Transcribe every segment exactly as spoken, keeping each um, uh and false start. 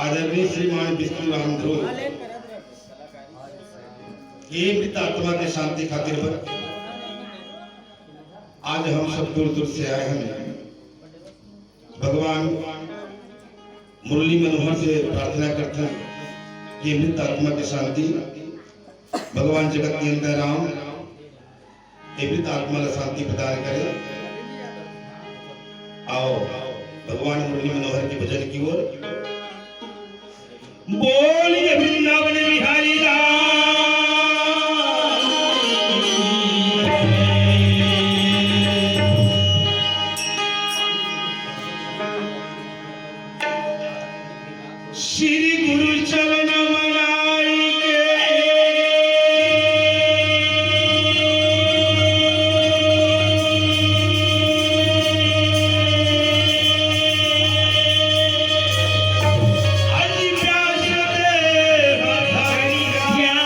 आदरणीय श्रीमान विष्णु राम ध्रुव के मृत आत्मा के शांति खातिर बर आज हम सब दूर दूर से आए हैं। भगवान मुरली मनोहर से प्रार्थना करते हैं कि मृत आत्मा की शांति, भगवान जगत नियंता राम ये मृत आत्मा ला शांति प्रदान करे। आओ भगवान मुरली मनोहर के भजन की ओर। बोलिए वृंदावन बिहारी लाल। श्री गुरु चरण मनाई के। अति प्यास दे हरिया।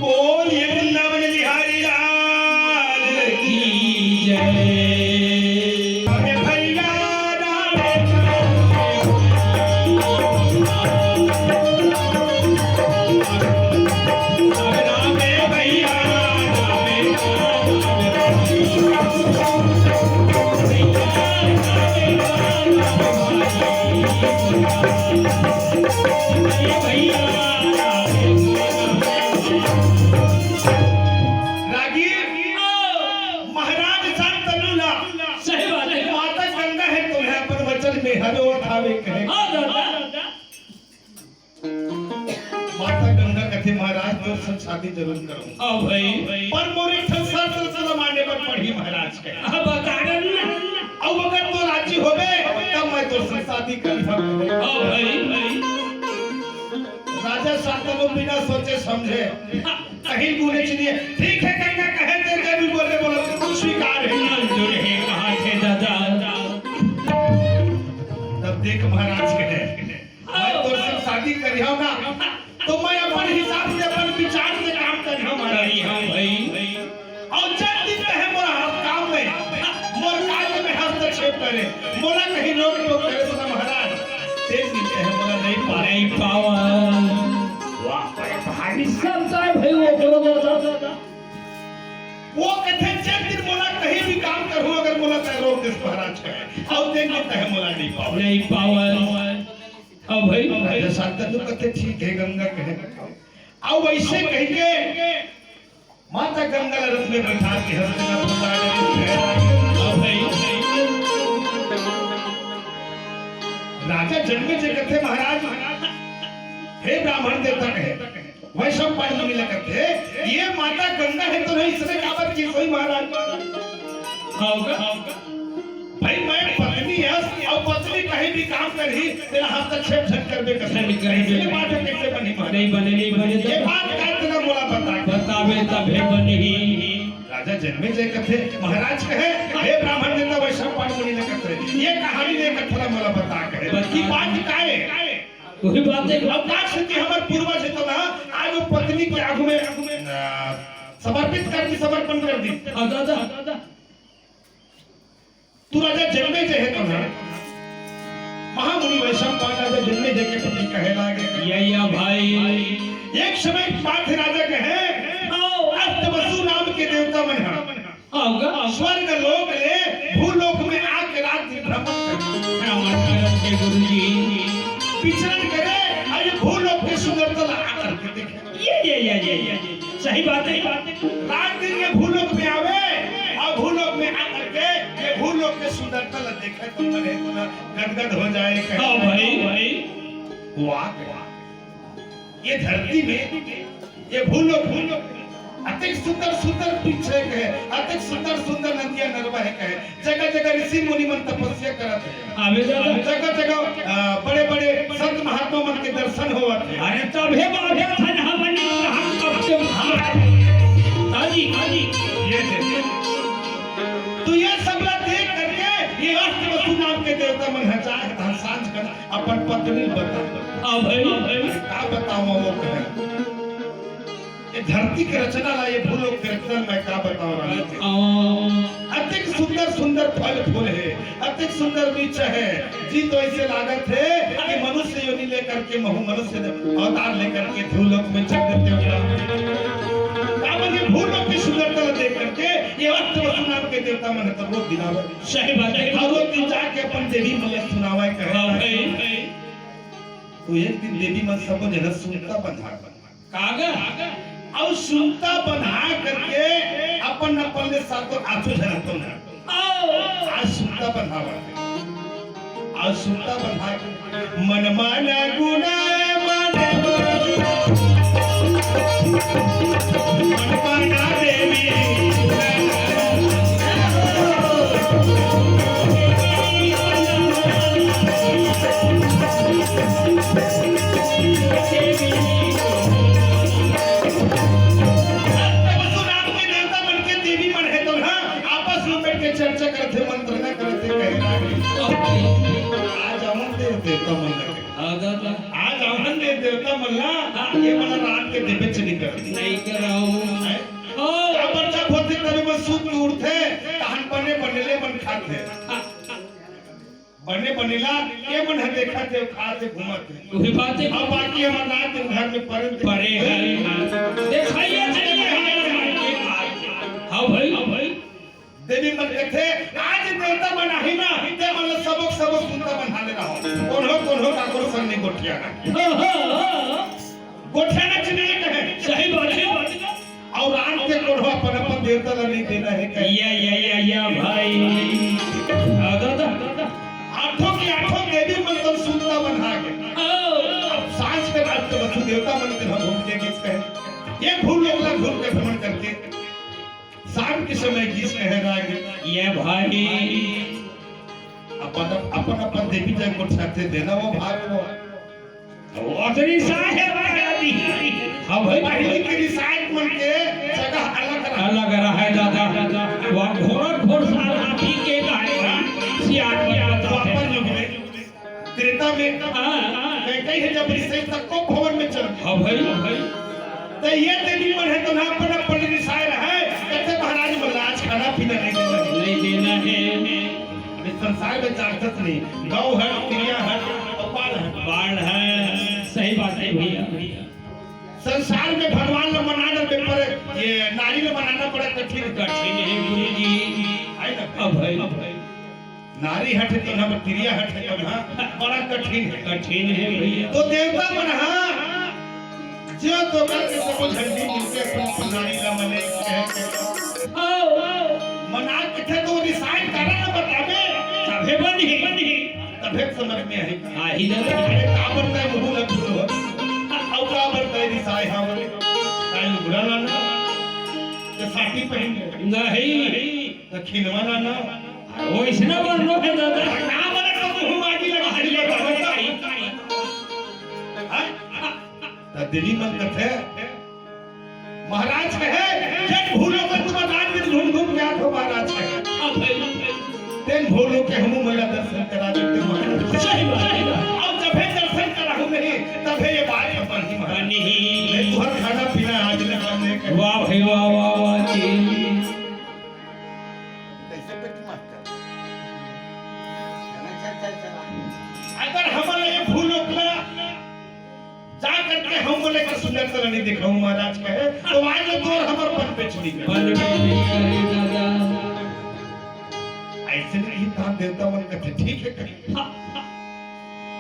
बोलिए वृंदावन बिहारी लाल की जय। अरे भैया राम, राम भैया राम। रागी, महाराज शांतनु ला, सही बात है। माता गंगा हे तुम्हें अपन वचन में हरो थावे कहे। हाँ दादा। माता गंगा कथे, महाराज तोर संग शादी जरूर करूँ। हाँ भाई। पर मोर एक ठन शर्त ला माने बर पड़ही महाराज के। अब कारण। अउ अगर तोर राजी होबे तब मैं तोर संग शादी करहूँ। हाँ भाई। राजा शांतनु बिना सोचे समझे कहीं बोले चलिए, ठीक है गंगा कहे तेरे भी बोले, बोला स्वीकार है। मंजूर है कहा थे दादा। तब देख महाराज कहे, मैं तोर से शादी करिहौं ना, तो मैं अपन हिसाब से, अपन विचार से काम करिहौं महाराज। करिहौं भाई। अउ जब दिन कहे मोर हर काम में, मोर कार्य में हस्तक्षेप करे, मोला कहीं रोक टोक करे तो महाराज, तेन दिन कहे मोला नहीं पावे। नहीं पावे। वाह, बड़े भारी शब्द आए भाई वो करो दादा। वो कथे, "जब दिन मोला कहीं भी काम करहूँ, अगर मोला तय रोक देस महाराज कहे, अउ तेन दिन कहे मोला नहीं पावे।" नहीं पावे। हाँ भाई। राजा शांतनु कथे, "ठीक है गंगा कहे।" अउ वैसे कह के माता गंगा ला रथ में बैठा के हस्तिनापुर ला आगे बढ़े। हाँ भाई। राजा जनमेजय कथे, महाराज, हे ब्राह्मण देवता कहे, वैशंपायन मुनि ला कथे, ये माता गंगा हे तो नहीं, इसने काबर की सोई महाराज? हाँ, होगा। भाई, मैं पत्नी हस, अउ पत्नी कहीं भी काम करही, तेला हस्तक्षेप झन करबे कर। झन करबे। इसलिए बात कैसे बनी माने? नहीं बने, नहीं बने तो ये बात का तेला मोला बता। बताबे तभे बनही। राजा जनमेजय कथे, महाराज कहे, हे ब्राह्मण देवता वैशंपायन मुनि ला कथे, ये कहानी ले कथा ला मोला बता कहे। बता। कि बात का हे? वही बात है। अब का स्थिति हमर पूर्वज हे तो ना, आज वो पत्नी के आगू में, आ, समर्पित कर दी, समर्पण कर दी। हाँ, दादा। तू राजा जन्मेजय हे तो ना, महामुनि वैशंपायन राजा जन्मेजय के प्रति कहे लागे। या, या भाई। एक समय एक बात हे राजा कहे, आओ। अष्टवसु नाम के देवता मन ह आओगा। स्वर्ग लोक ले भूलोक में आके रात दिन भ्रमण करे। भ्रमण करत हे गुरुजी। विचरण करे, अउ ये भूलोक के सुंदरता ला आकर के देखे। ये, ये, ये, ये, ये। सही बात हे। रात दिन ये भूलोक में आवे अउ भूलोक में आकर के ये भूलोक के सुंदरता ला देखे तो मन ह पूरा गदगद हो जाए, कहे। हाँ भाई। वाह, ये धरती में, ये भूलोक, भूलोक, अतेक सुंदर सुंदर वृक्ष हे कहे, अतेक सुंदर सुंदर नदियां नरवा हे कहे, जगह जगह ऋषि मुनि मन तपस्या करत हे। आवे दादा। जगह जगह, अ, बड़े बड़े संत महात्मा मन के दर्शन होवत हे। अरे तभे बाधे थन हमन हम कब से ताजी, ताजी। ये देखिए। तो ये सब ला देख करके ये अष्टवसु नाम के देवता मन ह जाग धन सांझ कर अपन पत्नी ल बता। हाँ भाई। का बताऊं वो कहे। ये धरती के रचना ला, ये भूलोक के रचना मैं का बताऊं रानी के। हाँ। अतेक सुंदर सुंदर फल फूल हे, अतेक सुंदर वृक्ष हे, जी तो ऐसे लागत हे कि मनुष्य योनि लेकर के महू मनुष्य अवतार लेकर के भूलोक में चल देते हो। काबर ये भूलोक की सुंदरता ला देख करके ये अष्टवसु नाम के देवता मन ह तो रोज दिन आवे। सही बात हे। अउ रोज दिन जाके अपन देवी मन ला सुनावे कहे। हाँ भाई। तो एक दिन देवी मन सबो झन सुनता बंधा कागा? अउ सुनता बंधा करके अपन अपन ले सातो आठो झन तो ना। आओ। आज सुनता बंधावा। आज सुनता बंधा के मन माना गुना मन मन माना देवी। तब सुनाम के देवता मन के देवी मन हे तो ना, आपस में बैठ के चर्चा करत हे, मंत्रणा करत हे, कहे लागे। आज आवन दे देवता मन लगे। हाँ, दादा। आज आवन दे देवता मन ला, ये मन रात के देवे चली कर दी। नहीं कराओ। हैं? ओ। अब बच्चा होते तभी बस सूत के उठते, तहन बने बने ले मन खाते। बने बने ला, ये मन ह देखत हे, खात हे, घूमत हे। वही बात हे। अब बाकी हमर रात दिन घर में पड़े थे। पड़े हे। देखाइए चले हे। हाँ भाई। हाँ भाई। देवी मन कथे, आज देवता मन आही ना, ते मन ला सबक सबक सुनता बंधा ले रहो। कोनो कोनो काकरो संग नहीं गोठियाना। हाँ, हाँ, हाँ। गोठियाना चिन्हे कहे। सही बात हे। अउ रात के कोनो अपन अपन देवता ला नहीं देना हे कहे। या, या, या, या, भाई। आ, दादा। आठों की आठों देवी मन तो सुनता बंधा के। ओ। अब सांझ के रात के बसु देवता मन के हम घूम के गीत कहे। ये भूलोक ला घूम के भ्रमण करके शाम के समय गीत कहे राग। ये भाई। अपन, अपन, अपन देवी जन को छाते देना वो भाग वो। वो तो रिसाय हे राग आदि। हाँ भाई। पहले के रिसाय मन के जगह अलग रहा। अलग रहा हे दादा। वो घोर घोर साल हाथी के गाय सियार में आता हे। द्वापर युग में, त्रेता में, हाँ, हाँ। कैकई हे जब रिसाय तब को भवन में चल। हाँ भाई, हाँ भाई। तो ये देवी मन हे तो ना अपन अपन रिसाय रहे, कहते महाराज मन ला आज खाना पीना नहीं देना। नहीं देना हे। ये संसार में जानत नहीं, गौ हे, तिरिया हे, अउ बाल हे। बाल हे, सही बात हे भैया। संसार में भगवान ला मनाना बेपरे, ये नारी ला मनाना बड़ा कठिन हे। कठिन हे गुरुजी। हे ना? अब भाई। नारी हटे तो ना, तिरिया हटे तो ना, बड़ा कठिन हे। कठिन हे भैया। तो देवता मन हा, जो तो करके सबो झंडी मिलके अपन अपन नारी ला मने कहे के। आओ। मना के थे तो रिसाय कारण न बताबे। तभे बनही। तभे समझ में आही। आही ना। अरे काबर तय मुंह लग हो। अउ काबर तय रिसाय हा बोले। काय लुगड़ा लाना। तो साटी पहन ले। नहीं। तो खिलवा लाना। वैसना बनना हे दादा। ना बने तो मुंह आगी लगा। अरे बाबा, हाँ? त देवी मन कथे, महाराज कहे, "जब भूलो में तुम रात दिन घूम घूम के आत हो महाराज कहे। अब भाई, तेन भूलो के हमू मन ला दर्शन करा देते महाराज।" सही बात हे। अब जबे दर्शन कराहू नहीं, तबे ये बात अपन ही महाराज। नहीं। नहीं, तुहर खाना पीना आज ले बंद नहीं करे। वाह भाई, वाह, वाह। नहीं दिखाऊं महाराज कहे, तो आज ये तोर हमर बन बेचनी कर। बन बेचनी करे दादा। ऐसे नहीं था देवता मन कहते, ठीक है कहीं।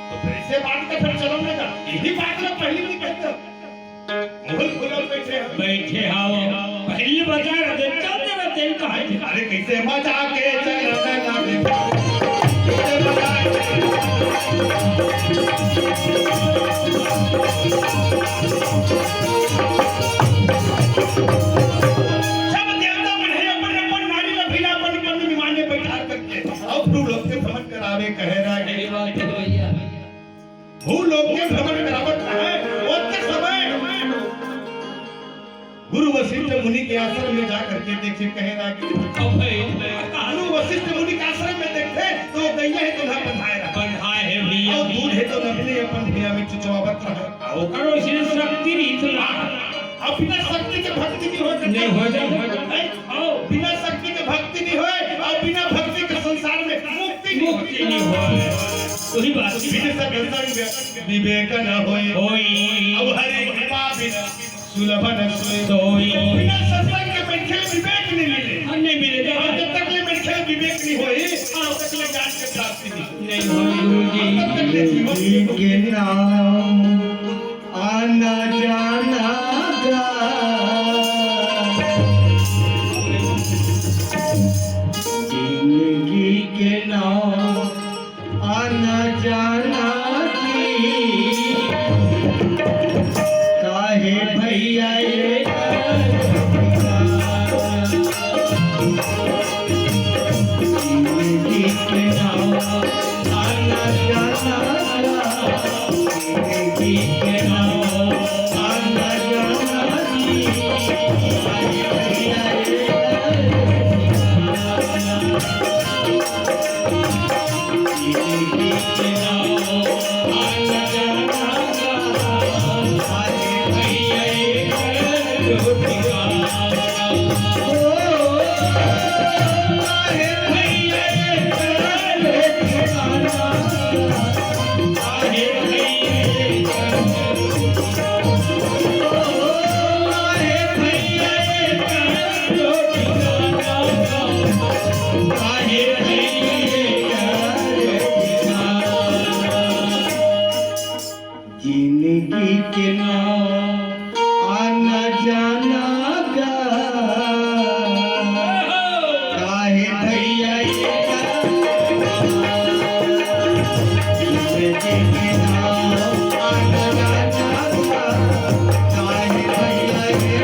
तो फिर इसे बात का फिर चलो ना, यही बात ना पहले नहीं कहते। मुंह खुलल बैठे हैं। बैठे हाव। पहली बाजार देवता तेरा तेल कहाँ है? अरे कैसे मजा के चल रहा है। सब देवता मन हे अपन अपन नारी ला बिना अपन अपन विमान में बैठा करके अउ भूलोक के भ्रमण करावे कहे रागे। सही बात है भैया। भूलोक के भ्रमण करावत है, ओतके समय गुरु वशिष्ठ मुनि के आश्रम में जा करके देखे कहे रागे। अब भाई, गुरु वशिष्ठ मुनि के आश्रम में देखते तो गैया हे तो ना बंधाए रहा। बंधाए हे भैया। अउ दूध हे तो नभिने अपन भुइयां में चुचवावत रहा। ओकर वैसे शक्ति नहीं थी ना। अब बिना शक्ति के भक्ति नहीं हो सकता। नहीं हो जाए। हैं? अउ बिना शक्ति के भक्ति नहीं होए, अउ बिना भक्ति के संसार में मुक्ति नहीं मुक्ति होती। नहीं होए। वही बात। बिन सत्संग विवेक न होए। होई। अब हरि कृपा बिन सुलभ न सोई। सोई। बिना सत्संग के मनखे ल विवेक नहीं मिले। हाँ, नहीं मिले। अउ जब तक ले मनखे ल विवेक नहीं होई, तब तक ले ज्ञान के प्राप्ति नहीं होई। नहीं होई गुरुजी। तब तक ले जीवन के नाम आना जाना का। जिंदगी के नाम आना जाना की, काहे भैया ये जिंदगी के नाम आना जाना की, जिंदगी के नाम आना जाना की, काहे भैया ये जिंदगी के नाम आना जाना का, काहे भैया ये जिंदगी के नाम आना जाना का, काहे भैया ये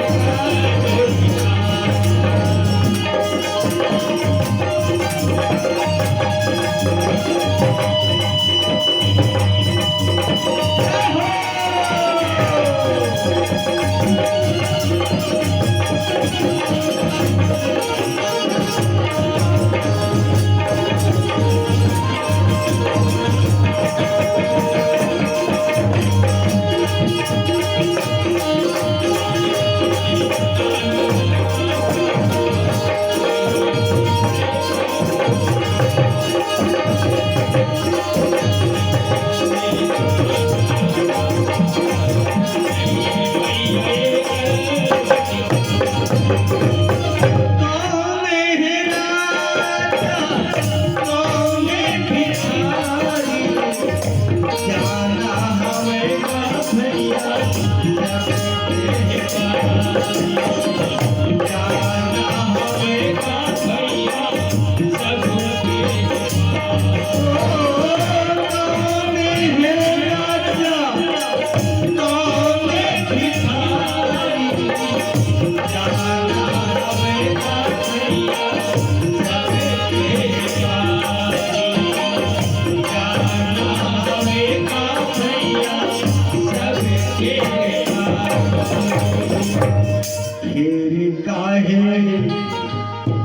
फिर काहे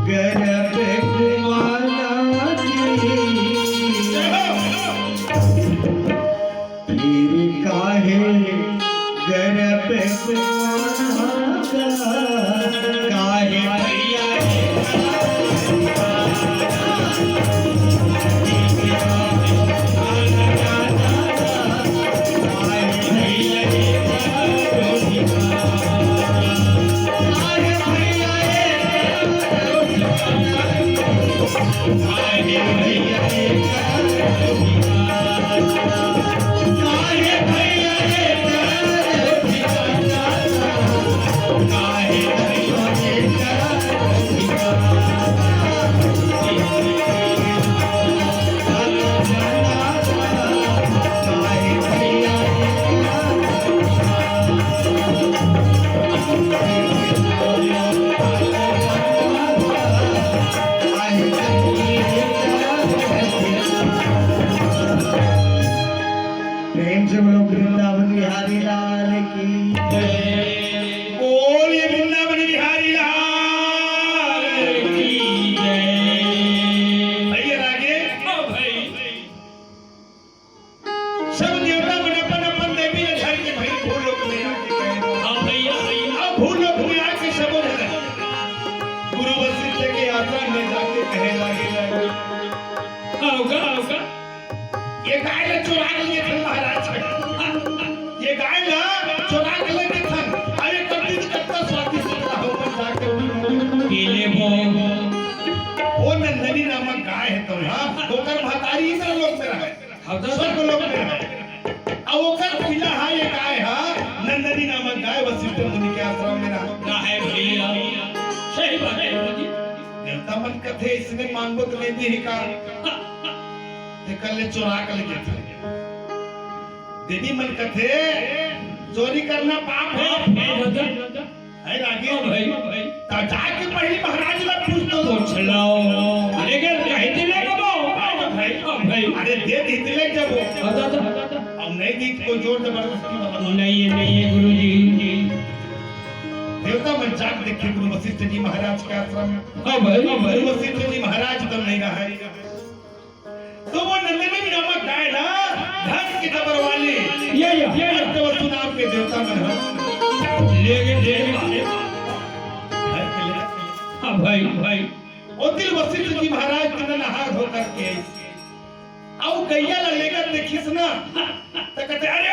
गर्भ कुमारा जी? फिर काहे गर्भ कुमारा? काहे भैया प्रेम से बोलो वृंदावन बिहारी लाल की जय। बोलिए वृंदावन बिहारी लाल की जय। भैया आगे। हाँ भाई। सब देवता मन अपन अपन देवी ल धर के भाई भूलोक में आके कहे। हाँ भैया। अब भूलोक में आके सब झन गुरु वशिष्ठ के आश्रम में जाके कहे लागे, लागे। आओ का, आओ का। ये गाय ला चोरा के लेगे थन महाराज। ये गाय ला चोरा के लेगे थन। अरे कर दिन कत्ता स्वादिष्ट होता हो, मन जाके पी लेबो। वो नंदनी नामक गाय हे तो, हाँ, ओकर महतारी इंद्रलोक में रहे। अब तो स्वर्ग लोक में रहे। अब ओकर पीला हा ये गाय हा, नंदनी नामक गाय वशिष्ठ मुनि के आश्रम में रहा। रहे भैया। सही बात है गुरुजी। देवता मन कथे, इसने मांगबो तो नहीं दी ही का। ते कर ले चोरा कर लेगे थन। देवी मन कथे, चोरी करना पाप है। पाप है, दादा। है रागी? हाँ भाई, हाँ भाई। ता जाके पहली महाराज ला पूछ तो। पूछ लो। अरे अगर कह दिले कबो। हाँ भाई। हाँ भाई। अरे दे दी दिले जब वो। हाँ दादा। अब नहीं दी तो कोई जोर जबरदस्ती वाला। नहीं है, नहीं है गुरुजी। देवता मन जाके देखे गुरु वशिष्ठ जी महाराज के आश्रम में। हाँ भाई, हाँ भाई। गुरु वशिष्ठ जी महाराज तो नहीं रहा है। तो वो नंदिनी नामक गाय ना धन की खबर वाली ये, ये, ये, ये। अष्टवसु नाम के देवता मन ह। लेकिन देख, धन के लिए। हाँ भाई, भाई। ओ दिल वशिष्ठ जी महाराज के नहार होकर के, अब गैया ला लेकर देखिस ना, तो कहते, "अरे,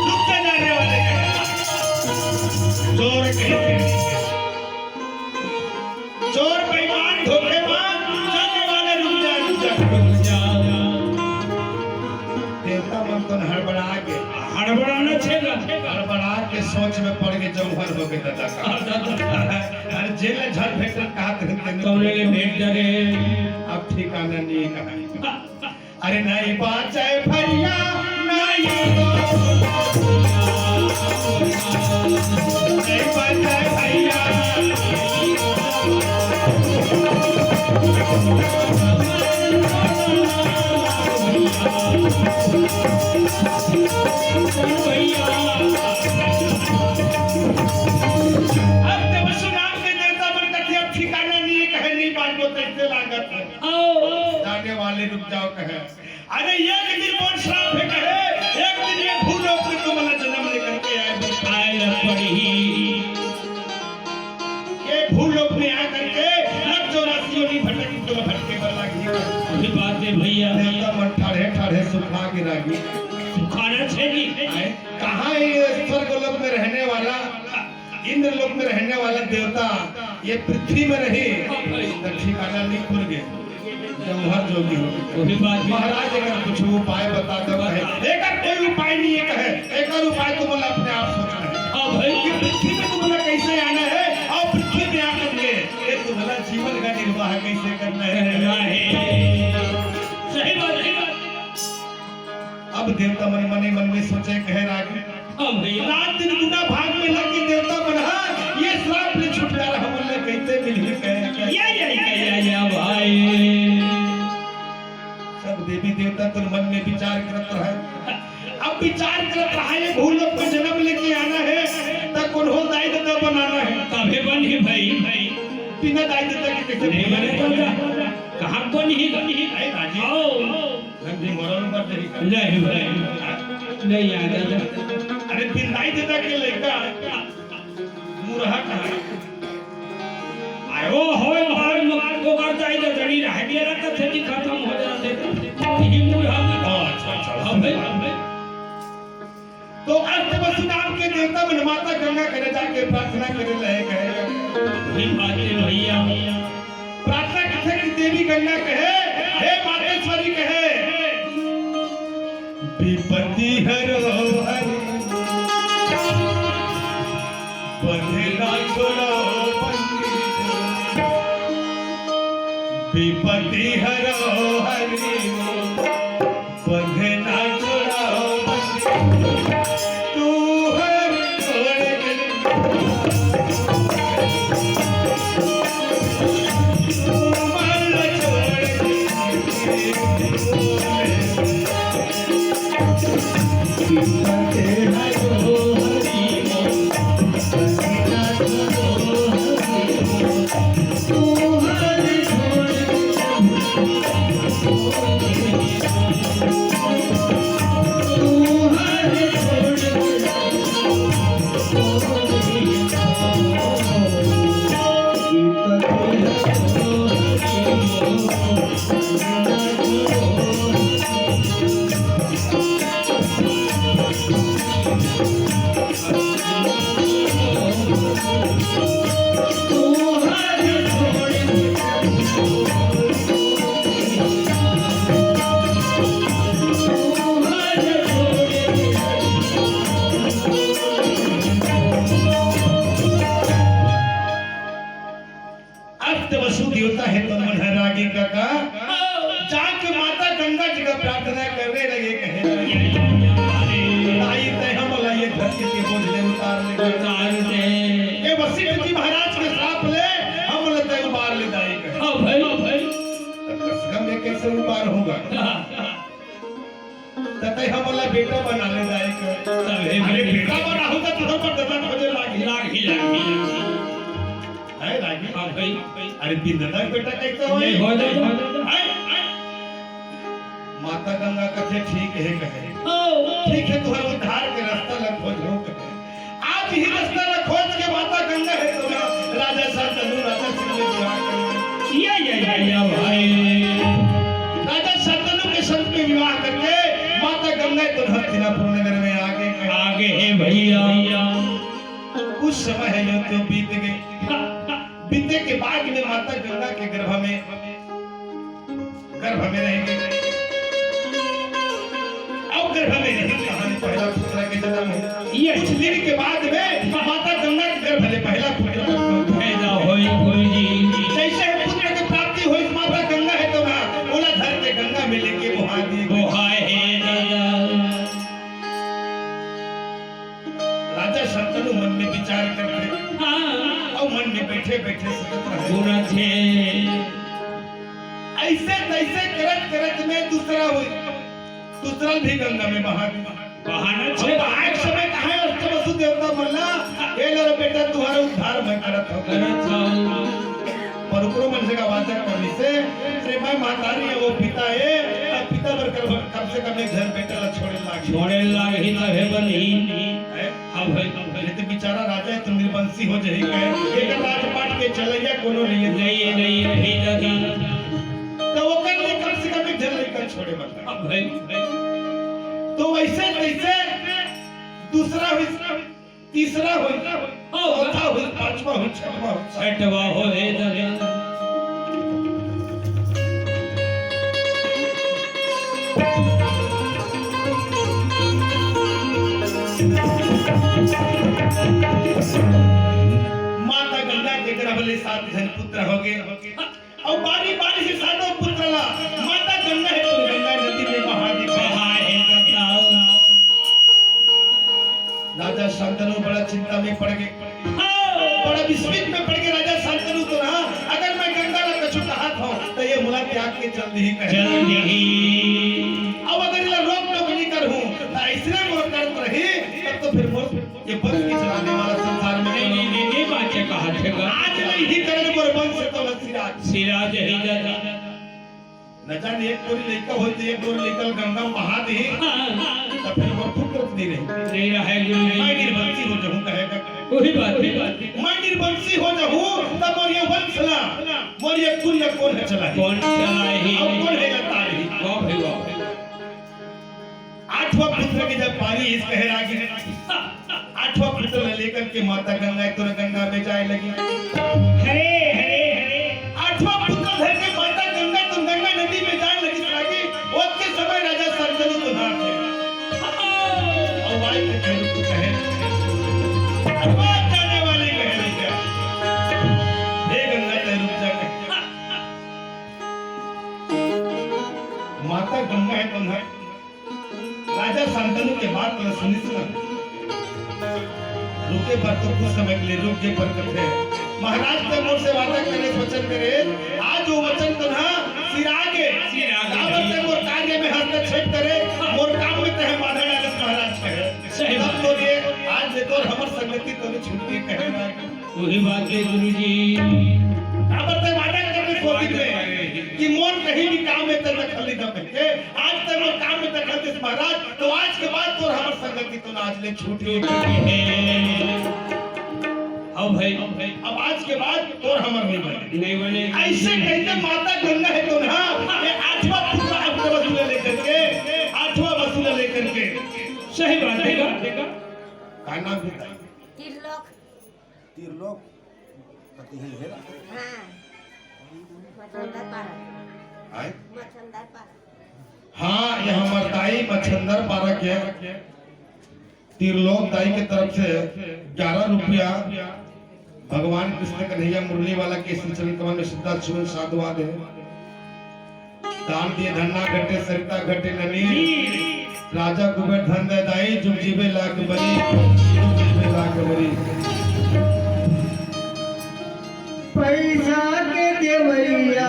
रुक जा, जाने वाले।" जोर के। चोर, बेईमान, धोखेबाज, जाने वाले, रुक जा, रुक जा, रुक जा। देवता मन तो हड़बड़ा के, हड़बड़ाना छेगा। हड़बड़ा के सोच में पड़ के जौहर हो गए दादा का। अरे जेल झड़ भेट कहा थे, तुमने ले भेट डरे। अब ठिकाना नहीं कहा। अरे नहीं बाँचे भैया, नहीं बाँचे भैया। अब तब सुनाम के देवता मन कथे, अब ठिकाना नहीं है, कहे नहीं बाँचबो, तैसे लागत है। आओ। जाने वाले रुक जाओ कहे। अरे एक दिन मोर श्राप हे कहे, एक दिन ये भूलोक में तुमला जन्म लेकर के आए। आए ल पड़ही। ये भूलोक में आकर के लख चौरासी योनि भटक, तुम भटके बर लागी। ये बात है भैया। देवता मन ठाढ़े ठाढ़े सुखा गिरा गी। सुखाना छे जी। आए, कहाँ है ये स्वर्ग लोक में रहने वाला? इंद्रलोक में रहने वाला देवता ये पृथ्वी में रही, हाँ भाई। तो ठिकाना नहीं खुल गए, जौहर जोगी हो गए। वही बात है। महाराज अगर कुछ उपाय बता दो कहे, एकर कोई उपाय नहीं है कहे, एकर उपाय तुम अपने आप सोचना है। हाँ भाई। कि पृथ्वी में तुमने कैसे आना है और पृथ्वी में आकर के ये तुम्हारा जीवन का निर्वाह कैसे करना है। करना है। सही बात है। अब देवता मन मने मन में सोचे, कहे रागी, हाँ भैया। रात दिन गुना भाग में लगे देवता मन, हाँ, ये श्राप ले छुटकारा हमन ले कैसे मिलही कहे। या, या, या, या, या भाई। सब देवी देवता तो मन में विचार करत रहे। अब विचार करत रहे, ये भूलोक में जन्म लेके आना है, तब कौन हो दाई ददा बनाना है। तभे बनही भाई, भाई। बिना दाई ददा के कैसे नहीं बने दादा? कहाँ बनही? नहीं, राजी। आओ। नहीं, मरल मर जाही का? नहीं, नहीं। नहीं आए दादा। अरे, बिंदाई देता के लइका, मुरहा कहाँ? आयो, होय, मार, मार, ओकर जाई तो जड़ी रह गया रहता, खेती खत्म हो जाते। यही मुरहा में। अच्छा, अच्छा, हाँ भाई। तो अष्टवसु नाम के देवता मन माता गंगा करे जाके प्रार्थना करे लगे, कहे, वही बात है भैया। प्रार्थना करथे कि देवी गंगा कहे, हे मातेश्वरी कहे, विपत्ति हरो हरि, बंधना छोड़ो बंदी, विपत्ति हरो हरि, बंधना छोड़ो बंदी, तू हर छोड़ दे। अष्ट वसु देवता हे तो मन हर आगे काका। जाके माता गंगा जी का प्रार्थना करने लगे, कहे लगे, "दाई तय हमला ये धरती के बोझ ले उतार ले।" उतार ले। ये वशिष्ठ जी महाराज के श्राप ले, हमला तय उबार ले दाई कहे। हाँ भाई, हाँ भाई। तब कस गंगा कैसे उबार होगा? हाँ। त तय हमला बेटा बना ले दाई कहे। तब हे अरे बेटा। बेटा बना होगा तो हम पर ददा खोजे लागी। लागी, लागी। है लागी? हाँ भाई। अरे बिंदना बेटा कैसे हो? नहीं हो जाए, हो जाए। है? माता गंगा कथे ठीक है कहे। हाँ। ठीक है, तुम्हारे उद्धार के रास्ता ला खोज लो कहे। आज ही रास्ता ला खोज के माता गंगा हे तो ना राजा शांतनु राजा सिंह में विवाह कर ले। या, या, या, या भाई। राजा शांतनु के संग में विवाह करके माता गंगा हे तो ना हस्तिनापुर नगर में आगे। आगे हे भैया। कुछ समय हे यो तो बीत गए। बीते के बाद में माता गंगा के गर्भ में गर्भ में रहेंगे। अब गर्भ में रही कहानी पहला पुत्र के जन्म हो। ये कुछ दिन के बाद में माता गंगा के गर्भ ले पहला पुत्र पैदा होई, होई जी। जैसे ही पुत्र के प्राप्ति होई, माता गंगा हे तो ना ओला धर के गंगा में लेके बोहा दी। बोहाए हे दादा। राजा शांतनु मन में विचार करथे। हाँ। अउ मन में बैठे बैठे सोचत रहे। पूरा थे। ऐसे तैसे करत करत में दूसरा हुई, दूसरा भी गंगा में बहा दी। बहाना अब छे। बहाए के समय कहा है अष्ट वसु देवता मन ला, "ए लो रे बेटा, तुम्हारा उद्धार मैं करत हूँ।" करत हूँ। पर ओकरो मन से का वादा कर ली से, "अरे मैं महतारी है, वो पिता है, अब पिता बर कर, कम से कम एक झन बेटा ला छोड़े लाग।" छोड़े लाग ही तभे बनी। है? अब भाई, ये तो बेचारा राजा है, तो निर्वंशी हो जाही कहे। एकर राजपाट के चलैया कोनो नहीं है। नहीं, नहीं, नहीं, नहीं। तो ओकर लिए कम से कम एक झन लइका छोड़े बता। अब भाई, तो वैसे तैसे दूसरा हुई, तीसरा हुई, चौथा हुई, पांचवा हुई, छठवा हुई। छठवा हो हे दादा। माता गंगा के गर्भ ले सात झन पुत्र हो गए। अउ बारी बारी से सातों पुत्र ला माता गंगा हे तो गंगा नदी में बहा दे। बहा हे दादा। राजा शांतनु बड़ा चिंता में पड़ गए, हाँ। बड़ा विस्मित में पड़ गए। राजा शांतनु तो रहा, अगर मैं गंगा ला कछु कहत हूँ तो ये मोला त्याग के चल दी कहे। चल दी। अब अगर इला रोक टोक नहीं करहूँ तो ऐसने मोर करत रही, तब तो फिर मोर ये वंश के चलाने वाला संसार में नहीं, नहीं, नहीं, नहीं, बात ये कहा थे का? आज नहीं ही करण मोर वंश तो न सिराज। सिराज ही दादा। न जाने एक कोरी लइका होई तो एक कोरी लइका गंगा में बहा दे, हाँ। तो फिर मोर पुत्र नहीं रही। नहीं रहे, नहीं रहे। मैं निर्वंशी हो जाहूँ, कहे का? वही बात, वही बात। मैं निर्वंशी हो जाहूँ, तब मोर ये वंश ला, मोर ये कुल ला कौन हे चलाही? कौन चलाही? अब कौन हे तारही? वाह भाई, वाह भाई। आठवां पुत्र के जब पारी इस कहे रागी, आठवां पुत्र ले लेकर के माता गंगा तुरंत गंगा में जाए लगी। ले रुक गे पर कथे, महाराज तैं मोर से वादा करे, वचन करे, आज वो वचन तोन हा सिरा गे। सिरा गे। काबर तैं मोर कार्य में हस्तक्षेप करे, मोर काम में तैं बाधा डाले महाराज कहे। सही तब बात। तो ये आज ले तोर हमर संगति तोने छूट गे कहे ना। वही बात है गुरु जी। काबर तैं वादा करे सो दिन में कि मोर कहीं भी काम में तैं दखल नहीं दे के, आज तैं मोर काम में दखल दे महाराज, तो आज के बाद तोर हमर संगति तो आज ले छूट गे। अब भाई, अब आज के बाद तोर हमर नहीं बने। नहीं बने। ऐसे कहते माता गंगा हे तोन हा, ये आठवां पुत्र आपके वसूला लेकर के, आठवां वसूला लेकर के। सही बात है। का नाम बताइए? त्रिलोक। त्रिलोक पति ही है। हाँ। मछंदर पारा। आय? मछंदर पारा। हाँ, ये हमर दाई मछंदर पारा के त्रिलोक दाई के तरफ से ग्यारह रुपया भगवान कृष्ण कन्हैया मुरली वाला के श्री चरण कमल में श्रद्धा सुमन साधुवाद है। दान दिए धन्ना घटे सरिता घटे ननी। राजा कुबेर धन दे दाई, जुग जीवे लाख बरी, जुग जीवे लाख बरी। पैसा के देवैया,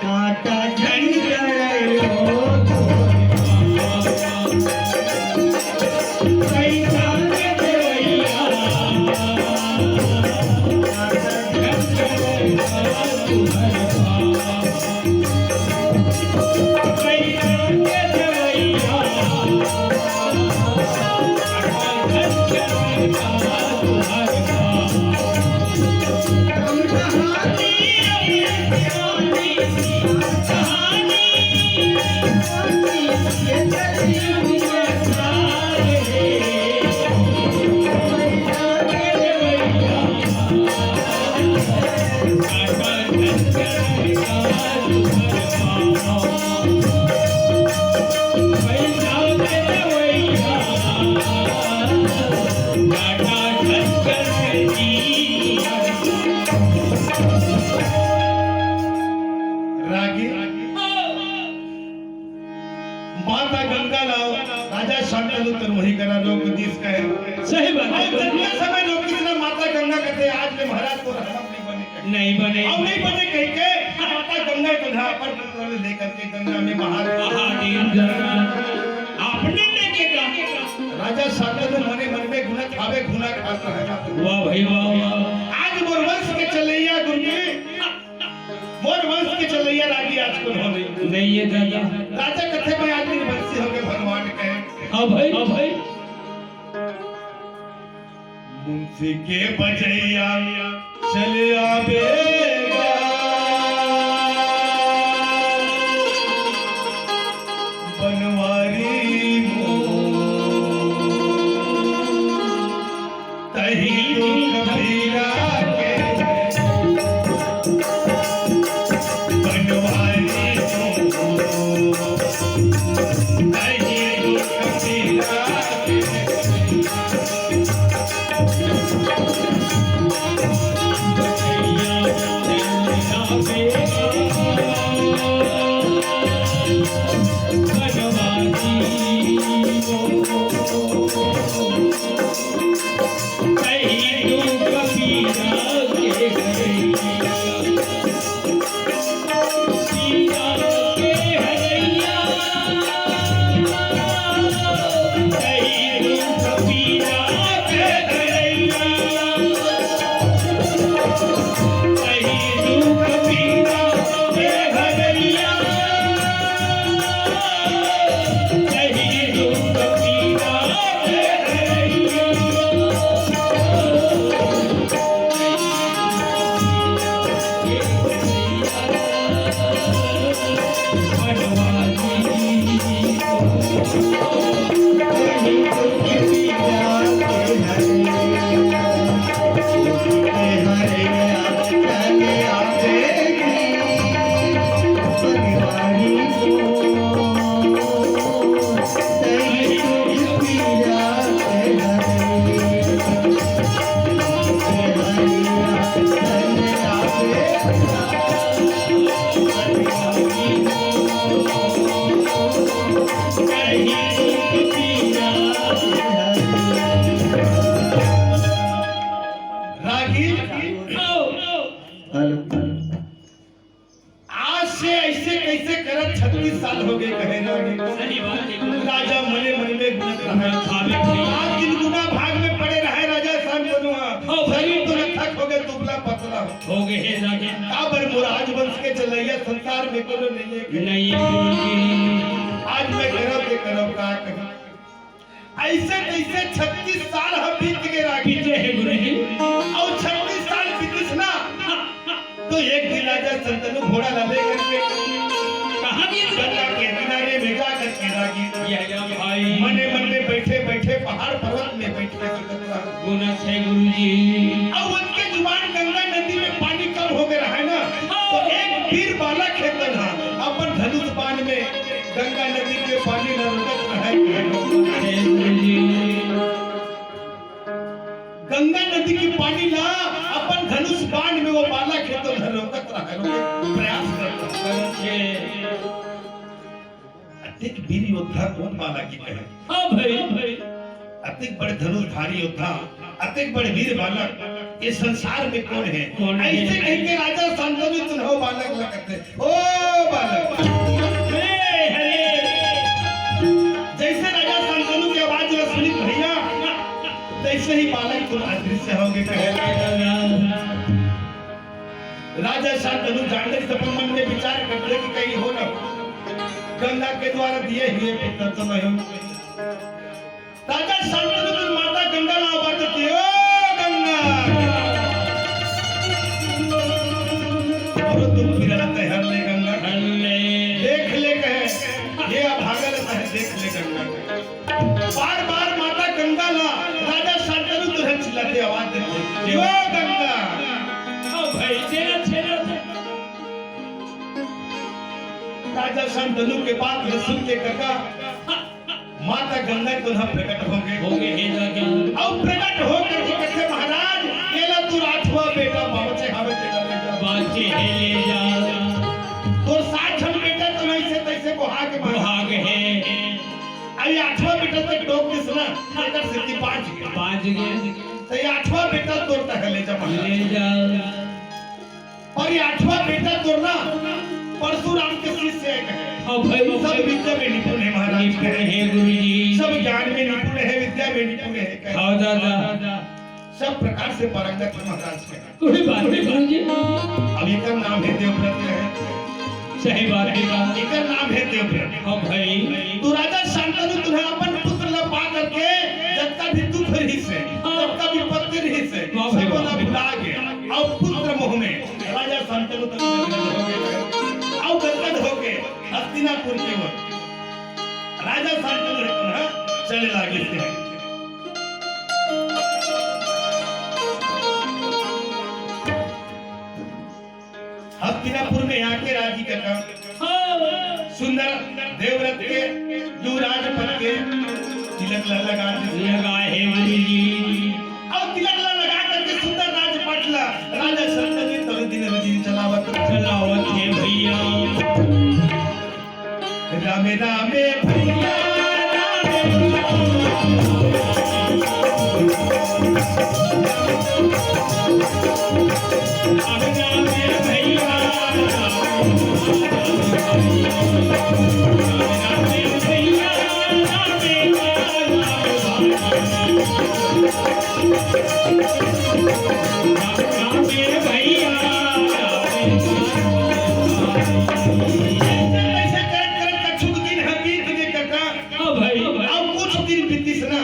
काटा झंझन लो। पैसा के देवैया, काटा झंझन लो। रागी। माता गंगा ला राजा शांतनु तोर वही करा रोक दिस कहे। सही बात है। अउ जतना समय रोकिस ना माता गंगा कथे, आज ले महाराज तोर हमर नहीं बने कहे। नहीं बने। अउ नहीं बने कहि के माता गंगा के धा पर पुत्र ले लेकर के गंगा में बहा दे। बहा दे। आपने लेके का? राजा शांतनु मने मन में गुना खावे, गुना खाता है। वाह भाई वाह, वाह। आज मोर वंश के चलैया गुरु जी, मोर वंश के चलैया रागी आज कोन हो नहीं। नहीं ये दादा। राजा कथे में आदमी वंशी होके भगवान कहे। हाँ भाई, हाँ भाई। मुंशी के बजैया चले आवेगा बनवारी मोर। तही दुख पीरा के बनवारी हो। तही दुख पीरा के बनवारी हो। हो गए हे जाके। काबर मोर राजवंश के चलैया संसार में कोनो नइ हे। नइ हे गुरुजी। आज मैं करब ते करब का कही। अइसे तइसे छत्तीस साल ह बीत गे रागी। बीते हे गुरुजी। अउ छत्तीस साल बीतिस ना, तो एक दिन राजा शांतनु घोड़ा ला ले करके कहाँ गिस? गंगा के किनारे में जा करके रागी। या, या भाई। मने मन में बइठे बइठे पहाड़ पर्वत में बइठ के सोचत रहा। गुना छे गुरुजी। अउ ओतके जुवार गंगा नदी में पानी कम हो गे रहय ना, हाँ। तो एक वीर बालक हे तेन ह अपन धनुष बाण में गंगा नदी के पानी ला रोकत रहय। छे गुरुजी। गंगा नदी के पानी ला अपन धनुष बाण में वो बालक हे तेन ह रोकत रहय, रोके प्रयास करत रहय। अतेक वीर योद्धा कोन बालक के कहे? हाँ भाई। अतेक बड़े धनुषधारी योद्धा, अतेक बड़े वीर बालक ये संसार में कोन हे? कोन हे? अइसे कहिके राजा शांतनु तुन हो बालक ला कथे, ओ बालक। हे, हे। जइसे राजा शांतनु के आवाज ला सुनिस भइया, तइसे ही बालक तुन अदृश्य हो गे कहे। राजा शांतनु जान ले, सब मन में विचार करत रहे कि कहीं हो ना, गंगा के द्वारा दिए हुए पुत्र तो नहीं हो। राजा शांतनु माता गंगा ला आवाज देथे, ओ गंगा। अउ दुख पीरा ला तैं हर ले गंगा। हर ले। देख ले कहे, ये अभागा ला तैं देख ले गंगा। बार बार माता गंगा ला राजा शांतनु तुरंत चिल्लाथे, आवाज देथे, "ओ गंगा।" ओ भाई, तेरा छेड़ा था। राजा शांतनु के बात ला सुन के कका, माता गंगा तुरंत प्रकट हो गे। हो गे, हे राजा। अउ प्रकट हो करके कथे, "महाराज, एला तोर आठवां बेटा बाँचे हवे, तेला ले जा।" बाँचे हे, ले जा। तोर सात झन बेटा तो अइसे तइसे बोहा गे महाराज। बोहा गे हे। अभी आठवां बेटा तक टोक दिस ना, एकर सेती बाँच गे। बाँच गे। त ये आठवां बेटा तोर तक ले जा महाराज। ले जा। अउ ये आठवां बेटा तोर ना परशुराम के शिष्य हे कहे। हाँ भाई। सब विद्या में निपुण हे महाराज। निपुण हे गुरुजी। सब ज्ञान में निपुण हे, विद्या में निपुण हे कहे। हाँ दादा। सब प्रकार से पारंगत हे महाराज कहे। कोई बात नहीं गुरुजी। अब एकर नाम हे देवव्रत कहे। सही बात हे। एकर नाम हे देवव्रत। हाँ भाई। तो राजा शांतनु तुरंत अपन पुत्र ला पा करके जतका भी दुख रहिस हे, हाँ। जतका विपत्ति रहिस हे, हाँ भाई। सब ओला भुला गे। अउ पुत्र मोह में राजा शांतनु तक गदगद हो गे। अउ गदगद हो गे हस्तिनापुर के ओर राजा शांतनु हे तेन ह चले लागिस हे। हस्तिनापुर में आके राजी कका हाँ। सुंदर देवव्रत के युवराज पद के तिलक ल-, लगा दे। लगा हे गुरुजी। अउ तिलक ल-, लगा करके सुंदर राजपाट ला राजा शांतनु तनु दिन रुदि चलावत। चलावत हे भइया। रामे रामे भइया, रामे रामे भइया, रामे भइया, रामे भइया। ऐसे करत करत कछुक दिन ह बीत गे कका। हाँ भाई। अउ कुछ दिन बीतिस ना,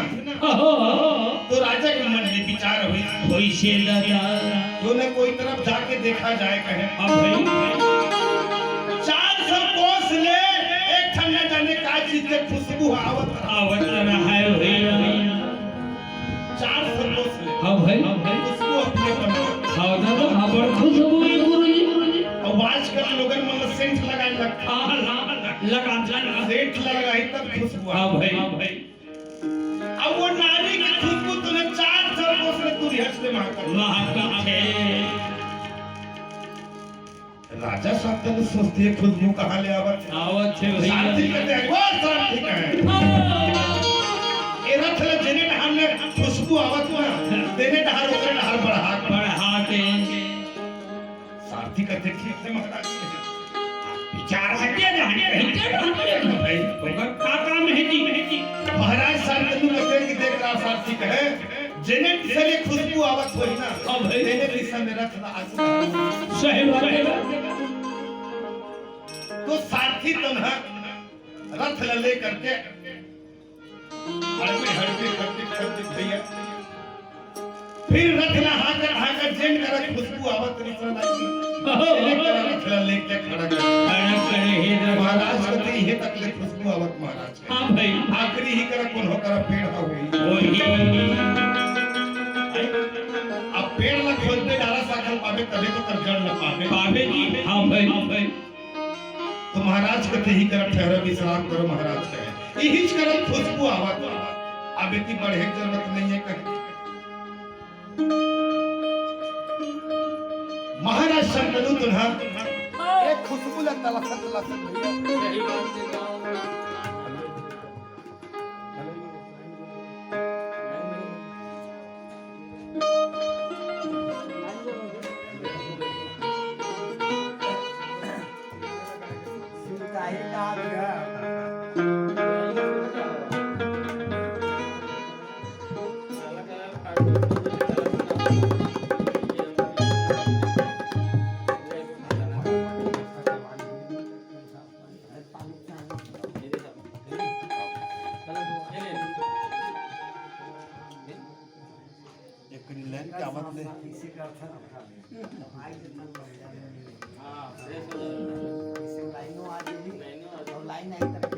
हाँ, हाँ, हाँ। तो राजा के मन में विचार होइस। होइस हे दादा। कोनो न कोनो तरफ जाके देखा जाए कहे। हाँ भाई। चार सौ कोस ले एक ठन न जाने का चीज के खुशबू आवत रहा। आवत रहा हे भाई। चार सौ कोस ले। हाँ भाई। खुशबू अपने मन में। हाँ दादा, हाँ, बड़ खुशबू हे गुरुजी। अउ आजकल लोगन मन सेंट लगाए लगथे। हाँ, हाँ, लगा, लगा। सेंट लगाही तब खुशबू। हाँ भाई। हाँ भाई। अउ वो नारी के खुशबू तुरंत चार सौ कोस ले दूरिहा ले महकथे। महकथे। राजा शांतनु सोचथे खुशबू कहाँ ले आवत हे? आवत हे भइया। सारथी कथे, "अरे वाह, सारथी कहे। हाँ। ए रथ ल जेने डहार ले खुशबू आवत हे ना, तेने डहार ओकरे डहार बढ़ा के।" बढ़ा के। सारथी कथे, "ठीक हे महाराज।" विचार हे। हटे ना, हटे ना, हटे ना भाई। ओकर का काम हे जी? महाराज शांतनु कथे कि देख रहा सारथी कहे, जेने से ले खुशबू आवत होही ना, हाँ भाई। तेने दिशा में रथ ला आगे। सही बात है। तो सारथी तनहा रथ ला ले करके हड़बे हड़बे करके करके भैया, फिर रथ ला हाकर हाकर जेन करा खुशबू आवत रिसना लागी। तेने करा रथ ला लेके खड़ा कर। खड़ा करे हे रथ। महाराज कथे इहे तक ले खुशबू आवत महाराज। हाँ भाई। आखिरी ही करा कोनो करा पेड़ हा होही। होही। अब पेड़ ला खोदबे, डारा साखा ल पाबे, तभे तो कर जड़ ला पाबे। पाबे जी। हाँ भाई। हाँ भाई। तो महाराज कथे इही करा ठहरो, विश्राम करो महाराज कहे। इहीच करा खुशबू आवत। अब एती बढ़े के जरूरत नहीं है कहे। महाराज शंतनु तनहा एक खुशबू ला तलाशत तलाशत भैया। सही बात है। एक लाइन के आवत ले। हाँ, फ्रेश हो जाएगा। लाइनो आ जाएगी। लाइनो आ जाएगी। लाइन आई तब